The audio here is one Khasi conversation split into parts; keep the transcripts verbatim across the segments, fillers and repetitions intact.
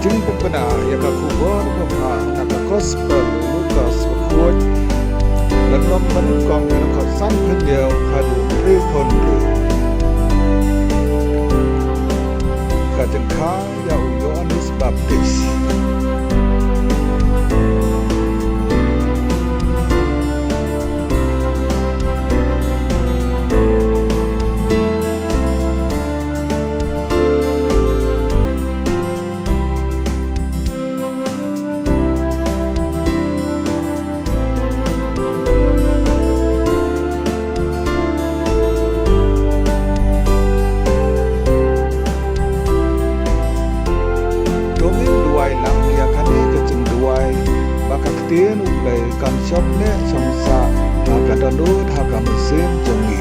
Jingpynbna ïa ka khubor babha na ka Gospel u Lukas bakhuid, lynnong banyngkong, dkhot sanphew hynñiew haduh hynriewphew hynriew. Ka jingkha ïa u Ïoannis Baptis. To ngin duwai lang ïa kane ka jingduwai, ba ka ktien U Blei kan shong neh shong sah ha ka dohnud ha ka mynsiem jong ngi.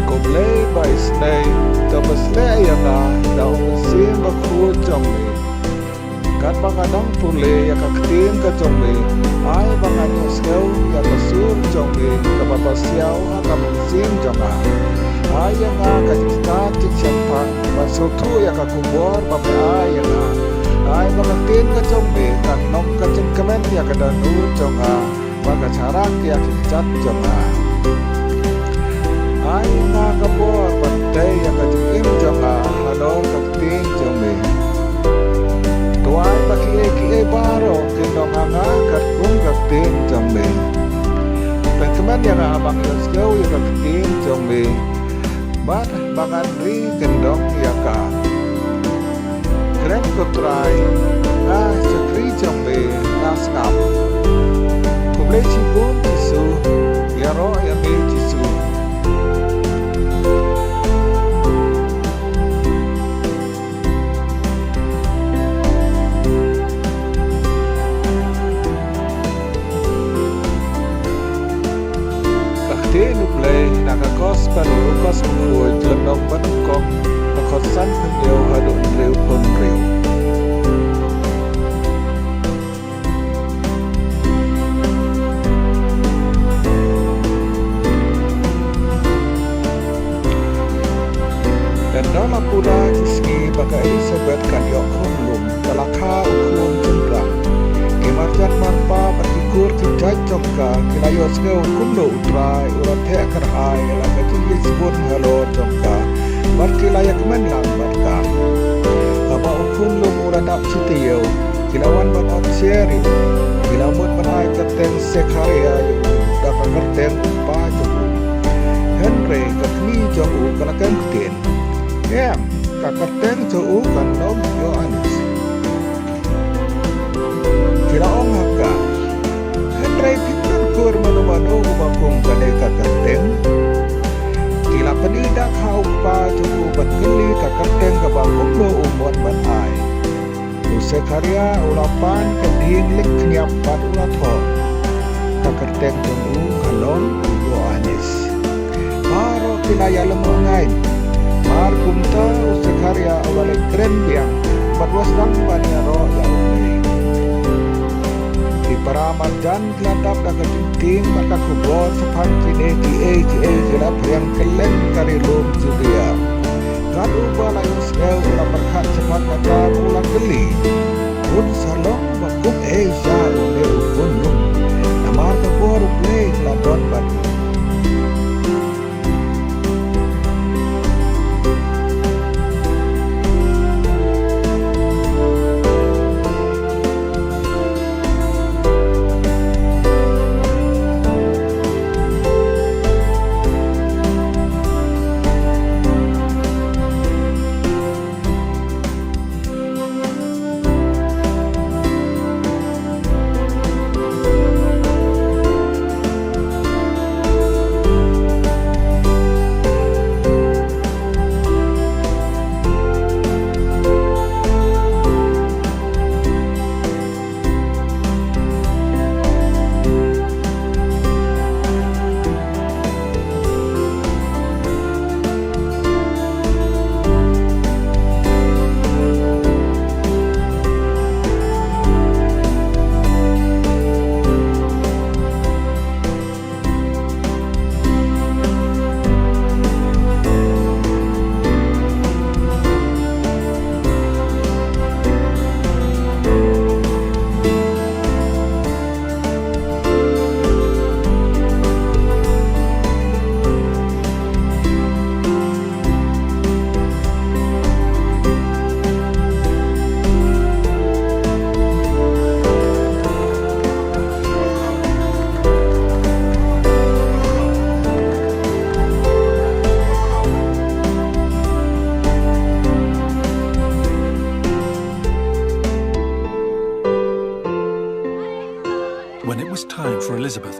Ko Blei ba isynei, to pynshlur ïa nga da u Mynsiem Bakhuid jong me. Katba nga dang pule ïa ka ktien ka jong me, ai ba ngan ïohsngew ïa ka sur jong me kaba pasiaw ha ka mynsiem jong nga. Ai ïa nga ka jingstad jingshemphang ban sngewthuh ïa ka khubor ba me ai ïa nga. Ai ba ka ktien ka jong me kan long ka jingkmen ïa ka dohnud jong nga, ba ka sharak ïa ki kjat jong nga. Ai ïa nga ka bor ban tei ïa ka jingim jong nga halor ka ktien jong me. To ai ba kiei kiei baroh kin long ha nga katkum ka ktien jong me. Pynkmen ïa nga ban ïohsngew ïa ka ktien jong me, bad ba ngan ri kyndong ïa ka. Kren, ko Trai, nga shakri jong me, nga sngap. Khublei shibun Jisu, ïaroh ïa me Jisu. Ka ktien U Blei na ka Gospel u Lukas bakhuid, lynnong banyngkong, dkhot sanphew hynñiew haduh hynriewphew hynriew. Ynda la pura ki sngi ba ka Elisabet kan ïoh khun lum, ka la kha u khun shynrang. Ki marjan marpa bad ki kur ki jait jong ka ki la ïohsngew kumno U Trai u la theh kyrhai ïa la ka jingïasbun halor jong ka, bad ki la ïakmen lang bad ka. Haba u khun lum u la dap shi taïew, ki la wan ban ot sher ïa u. Ki la mut ban ai kyrteng Sekharia ïa u da ka kyrteng u kpa jong u. Hynrei ka kmie jong u ka la kem ktien. Em, ka kyrteng jong u kan long Ïoannis. Ki la ong ha ka, hynrei phim don kur mano mano uba kum kane ka kyrteng. Ki la pyni dak ha u kpa jong u ban kylli ka kyrteng kaba kumno u mon ban ai. U Sekharia u la pan ka ding lik khniap bad u la thoh. Ka kyrteng jong u ka long u Ïoannis. Baroh ki la ïalum ngaiñ. Mar kumta u Sekharia u la leit kren biang bad u la sdang ban ïaroh ïa U Blei. Ki para marjan ki la dap da ka jingtieng bad ka khubor shaphang kine kiei kiei ki la phriang kylleng ka ri lum Judia. Katba u la ïohsngew u la pyrkhat shaphang kata bad u la kylli. Un sa long ba kum ei sha une u khun lum? Namar ka bor U Blei ka la don bad u.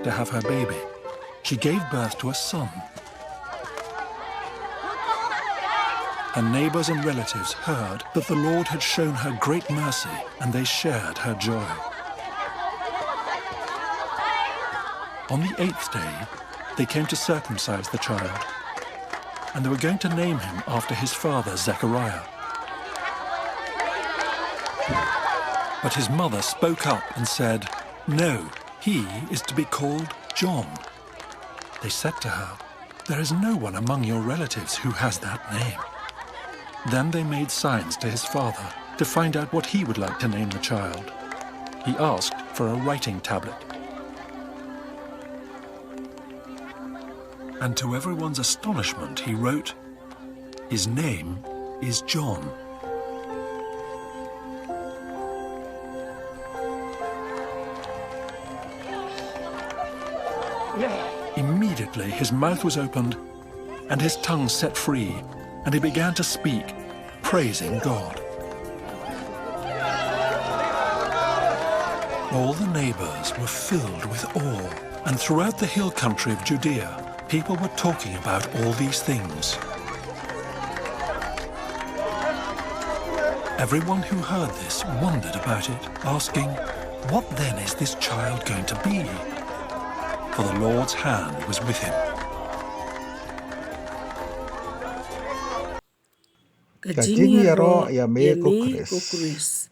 to have her baby. She gave birth to a son. Her neighbors and relatives heard that the Lord had shown her great mercy, and they shared her joy. On the eighth day, they came to circumcise the child, and they were going to name him after his father, Zechariah. But his mother spoke up and said, "No, he is to be called John." They said to her, "There is no one among your relatives who has that name." Then they made signs to his father to find out what he would like to name the child. He asked for a writing tablet. And to everyone's astonishment, he wrote, "His name is John." Immediately his mouth was opened and his tongue set free, and he began to speak, praising God. All the neighbors were filled with awe, and throughout the hill country of Judea, people were talking about all these things. Everyone who heard this wondered about it, asking, "What then is this child going to be?" For the Lord's hand was with him. Ka jingïaroh ïa me ko Khrist.